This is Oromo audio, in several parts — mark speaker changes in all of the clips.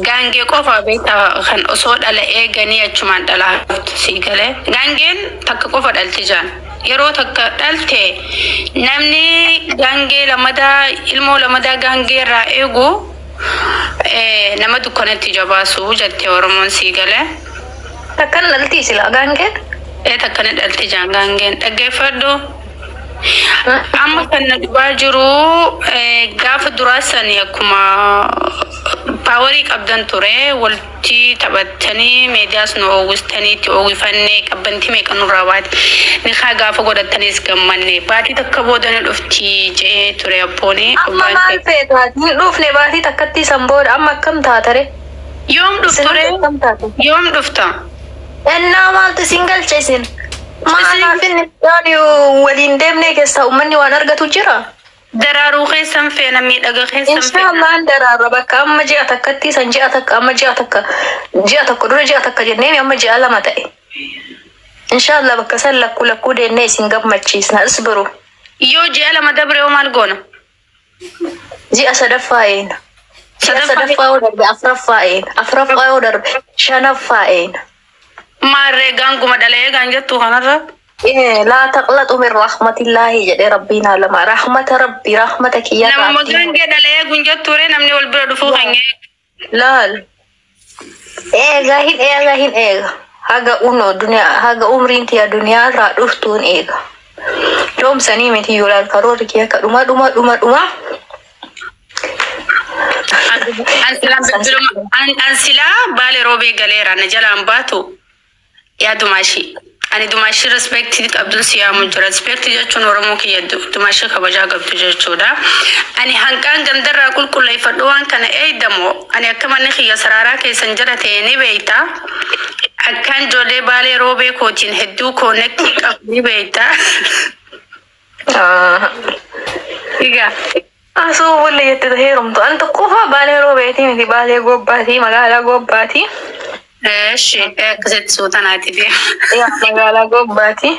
Speaker 1: Gaangee qofa beektaa kan osoo dhala eeganii achumaan dhala haftu sii galee. Gaangeen takka qofa dhalti jaan. Yeroo takka dhalte namni gaangee lamadaa ilmoo lamadaa gaangee irraa eegu nama dukkanatti jabaasu jette Oromoon sii galee.
Speaker 2: Takkan dhaltii silaa gaangeen?
Speaker 1: Ee, takka ni dhalti jaan gaangeen. Dhaggeeffadhu. Amma kan na dhibaa jiru gaafa duraa sani akkuma power qabdan ture, walitti taphattanii miidiyaas nu oowwistanii itti oowwifannee qabbantii meeqa nurraa baate. Nikaa gaafa godhattanis gammanne, baatii takka booda ni dhufti jee ture abbooni.
Speaker 2: Amma maal feetaa? Hin dhufne baatii takkatti san booda amma akkam taatare?
Speaker 1: Yoom dhufture?
Speaker 2: Akkam taate?
Speaker 1: Yoom dhufta?
Speaker 2: Ennaa maaltu isin galche isin? Maalaaf inni yaani waliin deemnee keessaa uummanni waan argatu jira?
Speaker 1: Daraaruu keessan feena, miidhaga keessan feena.
Speaker 2: Inshaallah daraarra bakka amma ji'a takkatti san ji'a takka amma ji'a takka ji'a tokko dura ji'a takka jennee amma ji'a 2 ta'e. Inshaallah bakka san lakkuu lakkuu deemnee isin gammachiisna, isbiru.
Speaker 1: Yoo ji'a 2 dabre hoo maal goona?
Speaker 2: Ji'a sadaffaa eena. Ji'a sadaffaa yoo darbe afuraffaa eena. Afuraffaa yoo darbe shanaffaa eena.
Speaker 1: Maarree gaanguma dhalee gaan jettu kanarra.
Speaker 2: Laa taqlatu min rahmatillaahi jedhee rabbiin alama. Rahmata rabbi, rahmata kiyya.
Speaker 1: Namuma gaangee dhalee eeguun jetture namni wal bira dhufuu kan
Speaker 2: Laal. Eega hin eega hin eega. Haga uno duniyaa haga umriin tiya duniyaa irraa dhuftuun eega. Doomsanii miti yoo laal karoorri kiyya ka dhuma dhuma dhuma dhuma.
Speaker 1: An silaa Baale Roobee galeera na jalaan baatu yaa Dumaashii. Ani Dumaashii respect qabduun si yaamu jira. Respect jechuun Oromoo kiyya Dumaashii kabajaa qabdu jechuudha. Ani hanqaan gandarraa qulqulleeffadhu waan kana eeydamoo ani akka manni kiyya saraaraa keessan jala ta'e ni beeyta. Akkaan ijoollee Baalee Roobee kootiin hedduu connect qabu ni beeyta. Egaa.
Speaker 2: Asuu bulle jette heerumtu. An tokkoffaa Baalee Roobeetii miti, Baalee Gobbaatii, magaalaa Gobbaatii.
Speaker 1: Eeshi, akkasitti suutanaati deema.
Speaker 2: Yaa, magaalaa Gobbaatii.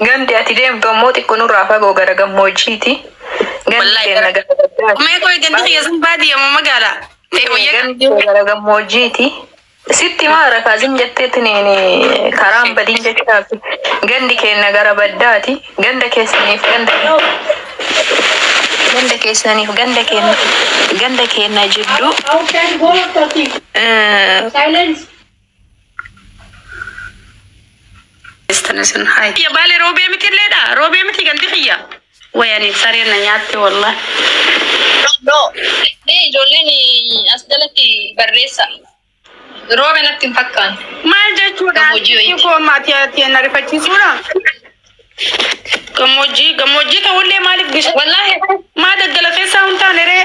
Speaker 2: Gandi ati deemtu ammoo xiqqoo nurraa fagoo gara gammoojjiiti. Gandi
Speaker 1: Wallaahi
Speaker 2: keenya gara baddaati.
Speaker 1: Mee koy gandi kiyya sun baadiyyaa moo magaalaa? Ta'e wayyaa.
Speaker 2: Gandi gara gammoojjiiti. Sitti maara kaazin jetteetiin karaan badiin jechaaf gandi keenya gara baddaati. Ganda keessaniif ganda keenya jidduu
Speaker 1: Isin hai. Kiyya Baalee Roobee miti illeedha. Roobee miti gandi kiyya. Wayani sareen na nyaatte wallahi.
Speaker 3: No, mee ijoolleen as jalatti barreessa. Roobe natti hin fakkaanne.
Speaker 1: Maal jechuudha?
Speaker 3: Gammoojjii wayiiti.
Speaker 1: Koo maatii ati na rifachiisuudha? Gammoojjii gammoojjii ta'ullee maaliif bishaan?
Speaker 3: Wallaahi.
Speaker 1: Maa daggala keessaa hin taane ree?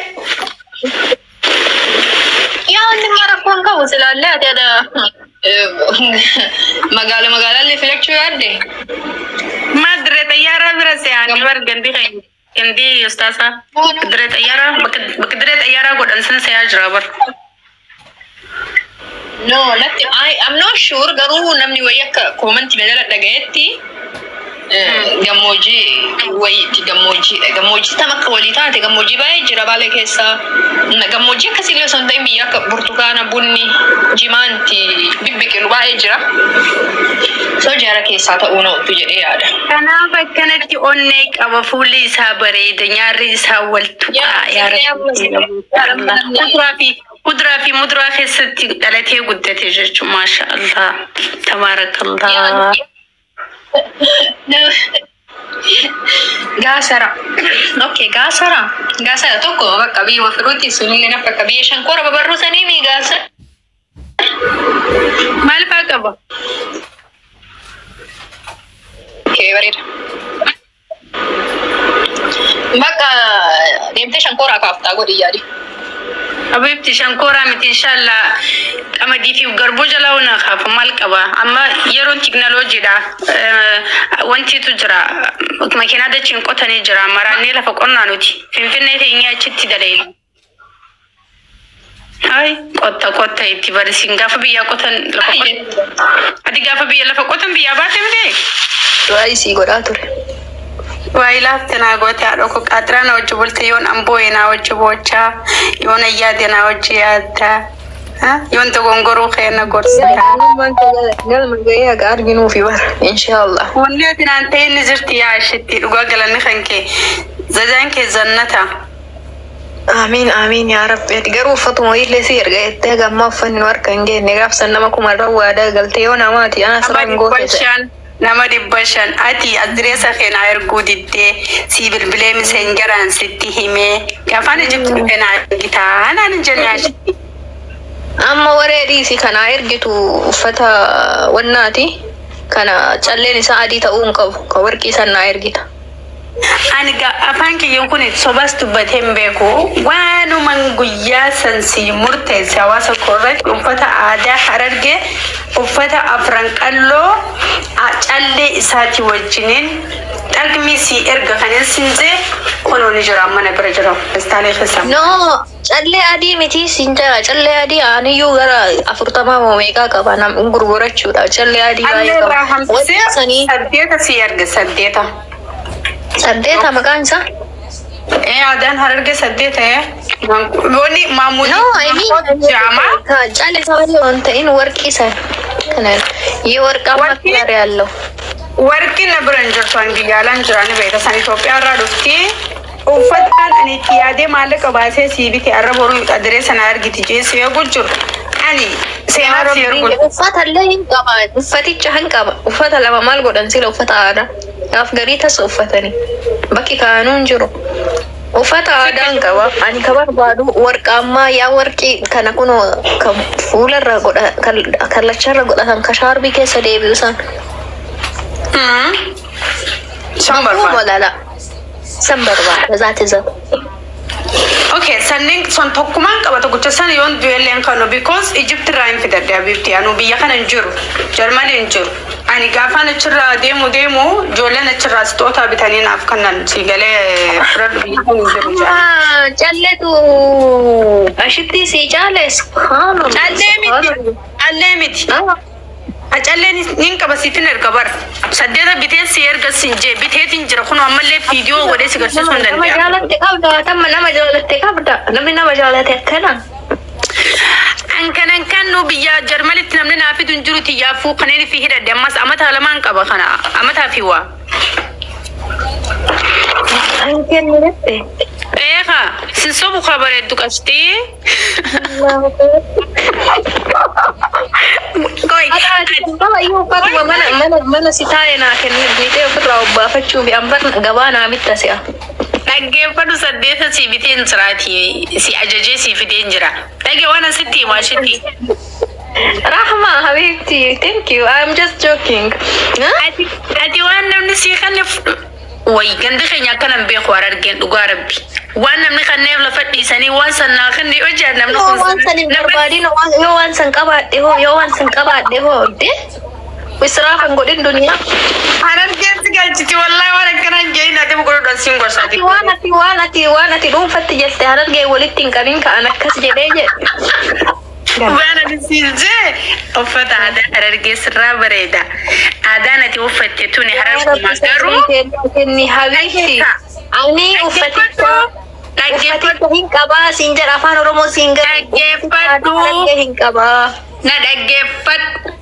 Speaker 3: Yaa, wanni immoo rakkoon qabu silaallee ati ada magaala magaalaallee filachuu yaadde.
Speaker 1: Maal dirree xayyaaraa bira se'anii bar gandi keenya. Gandi ustaasaa. Dirree xayyaaraa bakka dirree xayyaaraa godhan san se'aa jira bar.
Speaker 3: No, natti I'm not sure, garuu namni wayii akka comment jala dhagayetti gammoojjii wayiitti gammoojjiidha. Gammoojjii tam akka walii taate gammoojjii baay'ee jira Baalee keessa. Gammoojjii akkasiillee osoo hin ta'in biyya akka burtukaana, bunni, jimaan itti bibbiqilu baay'ee jira. So jara keessaa ta'uu na jedhee yaada.
Speaker 1: Kanaaf akkanatti onnee qaba, fuulli isaa bareeda, nyaarri isaa wal tuqaa, yaa Rabbi. Kuduraa fi muduraa keessatti dhalatee guddate jechuun, maasha Allah, tabaarakallah.
Speaker 3: Gaasara. Okay, gaasara. Gaasara tokko bakka biyya firuutti sunillee na bakka biyya shankoora babarruu sanii mi gaasara.
Speaker 1: Maal faa qaba?
Speaker 3: Okay, bareeda. Bakka deemtee shankooraa kaaftaa godhi yaadi.
Speaker 1: Habibti, shankooraa miti, inshallah qamadii fi garbuu jalaa na kaafa, maal qaba? Amma yeroon tiknooloojiidha. Wantitu jira, makiinaa dachiin qotanii jira, maraannee lafa qonnaa nuti Finfinnee teenyee achitti daleena. Ay, qotta qotta itti barisiin gaafa biyyaa qotan lafa qotan. Ati gaafa biyya lafa qotan biyyaa baate miti?
Speaker 2: Du'aa isii godhaa ture.
Speaker 1: Waa ilaafte naa goote haadha koo qaatiraa na wajji bulte yoon amboo'e naa wajji boochaa yoon ayyaade naa wajji yaaddaa yoon dogongoruu kee na gorsitaa.
Speaker 2: Galma gahee haga arginuufi bara inshaallah.
Speaker 1: Wanni ati naan ta'e ni jirti yaa ishitti dhugaa galanni kan kee zazaan kee zannata.
Speaker 2: Amiin amiin yaa rabbi ati garuu uffatuma illee si erga jettee gammaa uffanni nu harka hin geenye gaafsan nama kumarra waadaa galtee yoo namaati ana
Speaker 1: Nama
Speaker 2: sirra hin
Speaker 1: dhibba
Speaker 2: goote.
Speaker 1: shan nama 500 ati adireesa kee naa erguu diddee sii bilbilee miseenjaraan sitti himee gaafaan Ijipti dhufe naa ergitaa naan hin jenne ashitti.
Speaker 2: Amma waree dhiisi kanaa ergitu uffata wannaati kana calleen isaa adii ta'uu hin qabu ka warqii san naa ergita.
Speaker 1: Ani afaan kiyyan kun sobas dubbatee hin beeku. Waanuman guyyaa san si murteesse hawaasa koo irratti uffata aadaa Harargee uffata afran qalloo callee isaatii wajjiniin dhaqmi si erga kanin sinzee kunoo ni jira mana bira jira festaalee keessa.
Speaker 2: No, callee adii miti siin jira callee adii aniyyuu gara 40 moo meeqaa qaba nam gurgurachuudha callee adii
Speaker 1: Callee
Speaker 2: baay'ee
Speaker 1: irraa
Speaker 2: qaba.
Speaker 1: hambisee
Speaker 2: Warqii sanii
Speaker 1: 8 si erga 8.
Speaker 2: 8 maqaan isaa?
Speaker 1: Aadaan Harargee 8 Wanni maamuudii
Speaker 2: No, I mean
Speaker 1: jaama.
Speaker 2: callee isaa adii waan ta'in warqii san kana የወርቃማ
Speaker 1: ወርቂ?
Speaker 2: ከለር ያለው
Speaker 1: Warqii na bira hin jirtu ani biyya alaan jira ni beekta san Itoophiyaa irraa dhufti. Uffataan ani itti yaadee maallaqa baasee sii bite arra boruu adiree sana argiti jee si eegu jiru. Ani seenaa si ergu.
Speaker 2: Uffata illee hin qaba. Uffaticha hin qaba. Uffata lama maal godhan sila uffata aadaa. Gaaf garii tasa uffatanii. Bakki kaa'anuu hin jiru. Uffata aadaa hin qaba. Ani ka barbaadu warqaammaa yaa warqii kana kunoo kan fuularra godha kallacharra godhatan ka shaarbii keessa deebi'u san.
Speaker 1: San barbaada.
Speaker 2: Walala. San barbaada. Zaati zata.
Speaker 1: Okay, sanniin son tokkumaan qaba tokkicha san yoon du'ellee hin kanu because Egypt irraa hin fidadhe abibti anu biyya kana hin jiru Jarmanii hin jiru ani gaafaan achirraa deemu deemu ijoolleen achirraa sixootaa bitanii naaf kennan si galee fudhadhu biyya kana hin jiru jedhan.
Speaker 2: Ah, calleetu ashitti si caale subhanallah.
Speaker 1: Callee miti callee miti
Speaker 2: Ah.
Speaker 1: Calleen nin qaba siifin erga bara 8 bitee si erga sin jee biteetiin jira kun ammallee viidiyoo godhee si garsiisuu hin
Speaker 2: Nama
Speaker 1: danda'a.
Speaker 2: jaalatte qabda tamma nama jaalatte qabda namni nama jaalate akkana.
Speaker 1: An kanan kan nu biyya Jarmanitti namni naa fidu hin jiru xiyyaafuu kanneen fi hidhadhe ammas amata lamaan qaba kana amataa fi waa.
Speaker 2: An kennu jette.
Speaker 1: Eegaa sin sobu kaa bareeddu qabdee. Koi
Speaker 2: Iyyuu uffatuma mana mana mana si taa'e naa kennitee ofirraa obbaafachuuf ambar gabaa naa bitta si'a.
Speaker 1: Dhaggeeffadhu 8 si biteen jiraati si ajajee si fideen jira. Dhagge waan asitti himaa ishitti.
Speaker 2: Rahma habibti thank you I'm just joking. Huh?
Speaker 1: Ati waan namni si kanne wayi gandi keenya akkanan beeku Harargeen dhugaa rabbi. Waan namni kanneef lafa dhiisanii waan san naa kenne yoo jedhan namni
Speaker 2: Yoo
Speaker 1: kun
Speaker 2: waan san hin barbaadin yoo waan san qabaadhe hoo yoo waan san qabaadhe hoo de israaf hin godhin duniyaa.
Speaker 1: Harargeen si galchiti wallahi waan akkana hin jedhin ati godhuudhaan siin gorsaati.
Speaker 2: Ati waan ati waan ati waan ati dhuunfatti jette Harargee walitti hin qabin ka'an akkas jedhee jedhe.
Speaker 1: Waan ani siin jee uffata aadaa Harargee sirraa bareeda. Aadaan ati uffatte tuni Hararguma garuu
Speaker 2: Kenni habiibti. Ani uffaticha
Speaker 1: dhaggeeffadhu
Speaker 2: uffaticha hin qabaa siin jedha afaan Oromoo siin gara.
Speaker 1: Dhaggeeffadhu.
Speaker 2: Harargee hin qabaa.
Speaker 1: Na dhaggeeffadhu.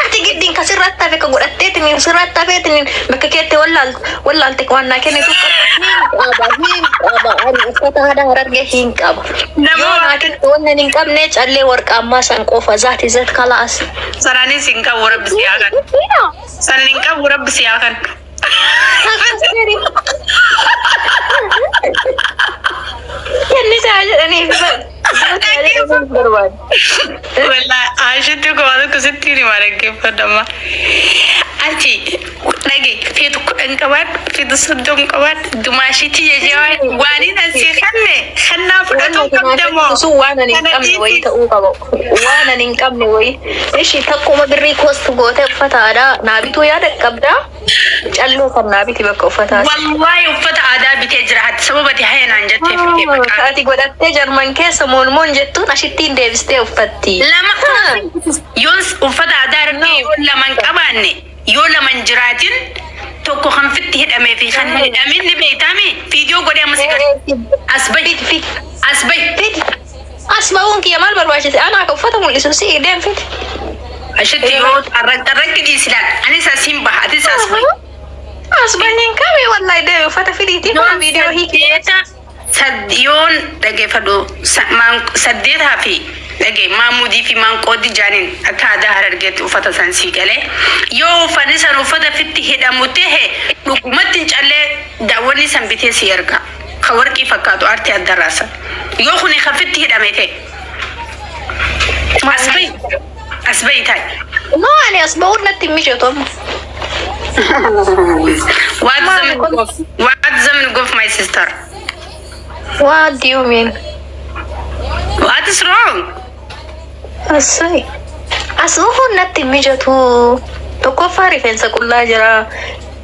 Speaker 2: Ati giddiin ka sirratti hafe ka godhatteetiin sirratti hafeetiin bakka keetti wallaalte waan naa kennitu hin qaba hin qaba ani uffata aadaa Harargee hin qaba.
Speaker 1: Nama
Speaker 2: Yoo naa kennitu wannan hin qabne callee warqaammaa san qofa zaati zat kalaas.
Speaker 1: Sanaanis hin qabu rabbi si haa kennu. Sanan hin qabu rabbi si haa kennu.
Speaker 2: Kennisaa jedhaniif barbaadu.
Speaker 1: Wallahi Aishitti koo waan tokko sitti hima dhaggeeffadhama. Ati dhage feetu 10 qabaadhu feetu 30 qabaadhu dumaashitti jejee waan hin asii kanne kannaa fudhatuu qabdamoo.
Speaker 2: Sun waan ani hin qabne wayii ta'uu qaba. Waan ani hin qabne wayii. Ishi takkuma birrii koostu gootee uffata aadaa naa bituu yaada qabdaa. Calloo kan naa biti bakka uffata aadaa.
Speaker 1: Wallahi uffata aadaa bitee jira hati sababa ati haya naan jettee fidee maqaa.
Speaker 2: Ati godhattee Jarman keessa moolmoon jettuun ashittiin deebistee uffatti.
Speaker 1: Lama yoon uffata aadaa irratti yoo laman qabaanne yoo laman jiraatin Tokko kan fitti hidhamee fi kan hin hidhamin ni beektami. Viidiyoo godhee amma si gad. As bahi.
Speaker 2: Fit
Speaker 1: As bahi.
Speaker 2: fit. As ba'uun kiyya maal barbaachise? Anaa akka uffata mul'isu si deem fit.
Speaker 1: Ashitti yoo xarraqxarraqxi dhiisilaan anis asiin baha atis as bahi.
Speaker 2: As baniin kami wallahi deemi uffata fidiitii kun viidiyoo hiikee.
Speaker 1: Saddeeta yoon dhageeffadhu saddeetaa fi dhage maamudii fi maanqooddi jaaniin akka aadaa Harargeetti uffata san sii galee yoo uffanni san uffata fitti hidhamu tahe dhugumatti hin callee daawwanni san bitee si erga ka warqii fakkaatu aartii addarraasa yoo kuni ka fitti hidhame ta'e as bahi as bahi ta'i.
Speaker 2: No ani as ba'uun natti hin mijatu amma.
Speaker 1: What the what the goof, my sister?
Speaker 2: What do you mean?
Speaker 1: What is wrong?
Speaker 2: Asai. As bahuun natti hin mijatu. Tokkoffaa rifeensa qullaa jira.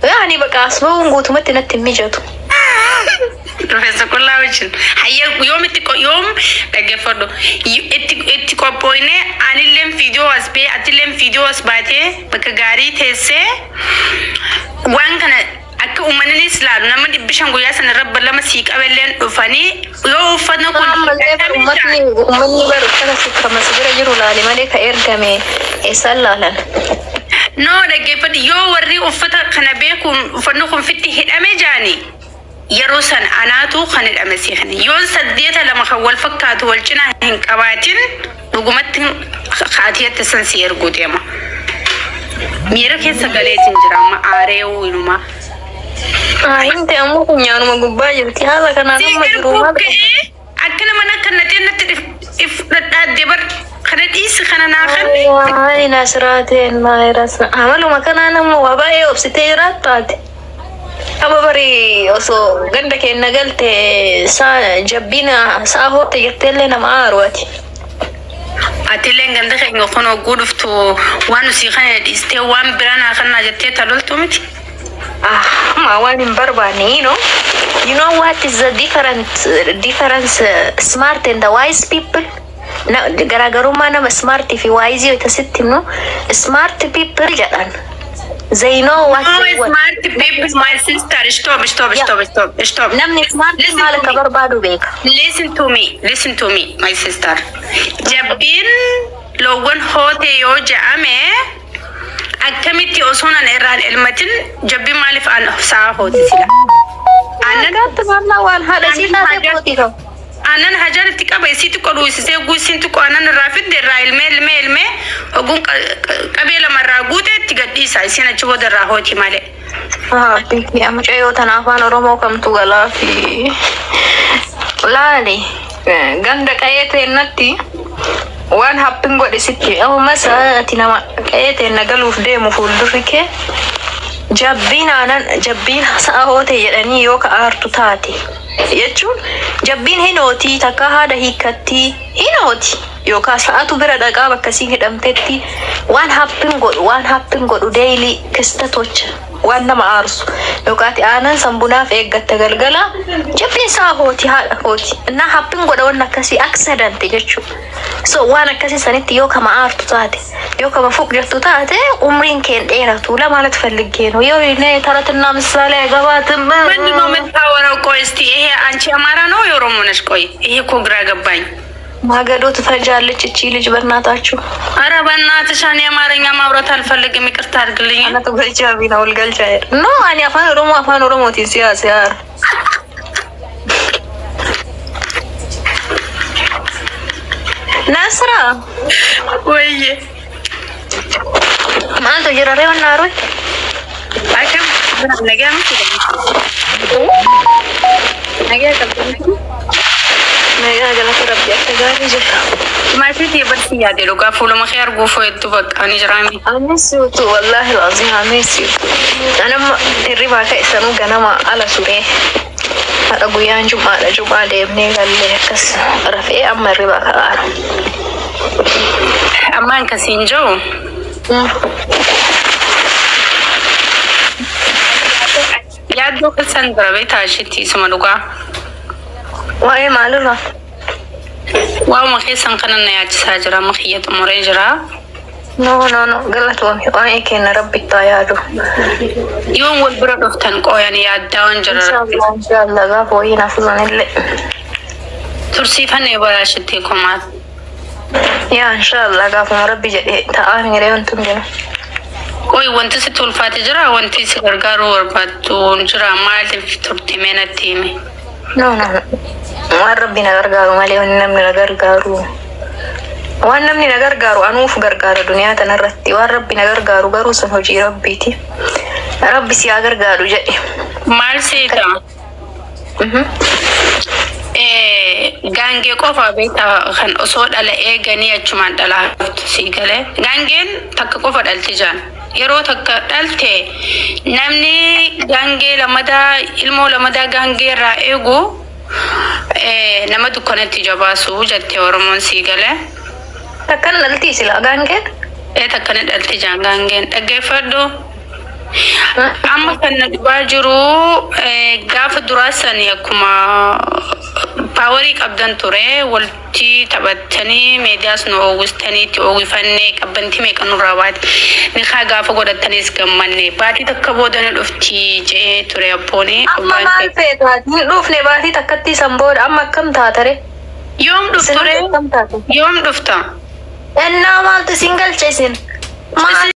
Speaker 2: Yaani baqa as bahuun guutumatti natti hin mijatu.
Speaker 1: Rifeensa qullaa wajjin. Hayya yoom itti yoom dhaggeeffadhu. Itti qophooyne anilleen viidiyoo as ba'ee atilleen viidiyoo as baatee bakka gaarii teessee waan kana akka uummannis ilaalu nama 500 guyyaa sana irra lama sii qabelleen dhufanii yoo uffanni kun
Speaker 2: Ammallee uummanni bara uffata si kama si bira jiru laale malee ka ergame eessaan laalan?
Speaker 1: No, dhaggeeffadhu, yoo warri uffata kana beekuun uffanni kun fitti hidhame jaani yeroo san anaatu kan hidhame si kana yoo saddeeta lama kan wal fakkaatu wal cinaa hin qabaatin dhugumatti kaatiyatti san si erguu deema. Miira keessa galeetiin jira amma aareewu inumaa.
Speaker 2: Hinte ammoo kun nyaanuma gubbaa jirti haala kanaan amma jiru maal
Speaker 1: Ka'ee akka nama nakka natti if dhadhaaddee bar kana dhiisi kana naa kanne.
Speaker 2: Waani nasraateen maayirasa amaluma kanaan ammoo waa baay'ee obsitee jiraattaati. Amma bari osoo ganda keenya galte saa jabbina saa hoote jetteellee nama aaru ati.
Speaker 1: Atilleen ganda keenya kun hogguu dhuftu waan usii kana dhiistee waan biraa naa kannaa jettee taloltu miti.
Speaker 2: Ah, ma waan hin barbaanne, you know. You know what is the difference smart and the wise people? Na, garaagarummaa nama smart fi wise yoo sitti himnu, smart people jedhan. They know what
Speaker 1: No,
Speaker 2: they want.
Speaker 1: smart people, my sister. Stop, stop, stop, stop, stop.
Speaker 2: Namni smart
Speaker 1: Listen
Speaker 2: maal
Speaker 1: to
Speaker 2: akka
Speaker 1: me.
Speaker 2: barbaadu beeka.
Speaker 1: Listen to me, listen to me, my sister. Jabbiin loowwan hoote yoo ja'ame akkamitti osoo nan irraan elmatin jabbiin maaliif an sa'a hooti sila? Aannan
Speaker 2: Gaatti maallaa waan haadha sii taatee kootii qabu.
Speaker 1: Aannan hajaan itti qaba isii xiqqoo dhuusisee guusiin xiqqoo aannan irraa fidde irraa ilmee ilmee ilmee oguun qabee lama irraa guute itti gadhiisa isiin achi booda irraa hooti malee.
Speaker 2: Ah, bikki mucayyoo tana afaan Oromoo kamtu galaa fi laali ganda qa'ee teennatti waan happin godhe sitti ammas ati nama qa'ee teenna galuuf deemu fuuldurri kee jabbiin aanan jabbiin sa'a hoote jedhanii yoo ka aartu taate jechuun jabbiin hin hootii takka haadha hiikkattii hin hooti yookaan sa'atu bira dhaqaa bakka siin hidhamtetti waan happin godhu waan happin godhu daily ክስተቶች waan nama aarsu yookaan ati aanan san bunaaf eeggatte galgala jabbiin sa'a hooti haadha hooti እና happin godha waan akkasii accident jechuudha. So waan akkasii sanitti yoo kama aartu taate yoo kama fuq jettu taate umriin keen dheeratu ለማለት ፈልጌ ነው። ያው እኔ ተረትና ምሳሌ አይገባትም።
Speaker 1: ምንድን ነው የምታወራው? ቆይ እስቲ ይሄ አንቺ አማራ ነው የኦሮሞ ነሽ? ቆይ ይሄ እኮ ግራ ገባኝ።
Speaker 2: ማገዶ ትፈጃለች እቺ ልጅ በእናታችሁ።
Speaker 1: አረ በእናትሽ እኔ አማርኛ ማውራት አልፈልግም፣ ይቅርታ አድርግልኝ።
Speaker 2: Anatu galchaa fi na ol galchaa jedha. No, ani afaan Oromoo afaan Oromootiin siyaasa yaara. Nasra,
Speaker 1: ወይዬ
Speaker 2: maaltu jira ree wanna haaroo?
Speaker 1: Akkam nagaa miti? Nagaa qabdu.
Speaker 2: Nagaa galata rabbi akka gaarii jirra.
Speaker 1: Maashiitii barsi yaade dhugaa fuuluma kee arguuf hedduu bakka ani jiraami.
Speaker 2: Anis yuutu wallaahi laazim anis yuutu. Anamma hirribaa ka'e sanuu ganama ala suree. Haadha guyyaan jum'aadha jum'aa deemnee gallee akkas rafee amma hirribaa ka'aara.
Speaker 1: Ammaan kasiin jiru yaaddoo keessan dura beektaa isheetti isuma dhugaa.
Speaker 2: Waa'ee maalirraa?
Speaker 1: Waa'uma keessan kana na yaachisaa jira amma kiyya xumuree jira.
Speaker 2: No, no, no, galatoomi, waan kenna rabbi itti haa yaadu.
Speaker 1: Yoon wal bira dhuftan qooyan yaaddaa waan jira.
Speaker 2: Inshallah, inshallah, gaafa wayii naaf illee.
Speaker 1: Tursiifannee baraashitti kumaat.
Speaker 2: Yaa inshallah, gaafuma rabbi jedhee ta'aa miiree wanti hundinuu.
Speaker 1: Qoy, wanti sitti ulfaate jira, wanti si gargaaruu barbaaddu jira, maaliif turte mee natti himi.
Speaker 2: No, no, no. Waan rabbi na gargaaru malee wanni namni na gargaaru. Waan namni na gargaaru anuuf gargaara duniyaa tanarratti. Waan rabbi na gargaaru garuu sun hojii rabbiiti. Rabbi si haa gargaaru jedhe.
Speaker 1: Maal seeta? Gaangee qofa beektaa kan osoo dhala eeganii achumaan dhala haftu sii galee. Gaangeen takka qofa dhalti jaan. Yeroo takka dhalte namni gaangee lamadaa, ilmoo lamadaa gaangee irraa eegu nama dukkanatti jabaasu jette Oromoon sii galee.
Speaker 2: Takkan dhaltii silaa gaangeen?
Speaker 1: Ee, takka ni dhalti jaan gaangeen. Dhaggeeffadhu. Amma kan na dhibaa jiru gaafa duraa sani akkuma power qabdan ture, walitti taphattanii miidiyaas nu oowwistanii itti oowwifannee qabbantii meeqa nurraa baate nikaa gaafa godhattanis gammanne, baatii takka booda ni dhufti jee ture abbooni.
Speaker 2: Amma maal feetaa? Hin dhufne baatii takkatti san booda amma akkam taatare?
Speaker 1: Yoom dhufture?
Speaker 2: Isin akkam taate?
Speaker 1: Yoom dhufta?
Speaker 2: Ennaa maaltu isin galche isin? Maal?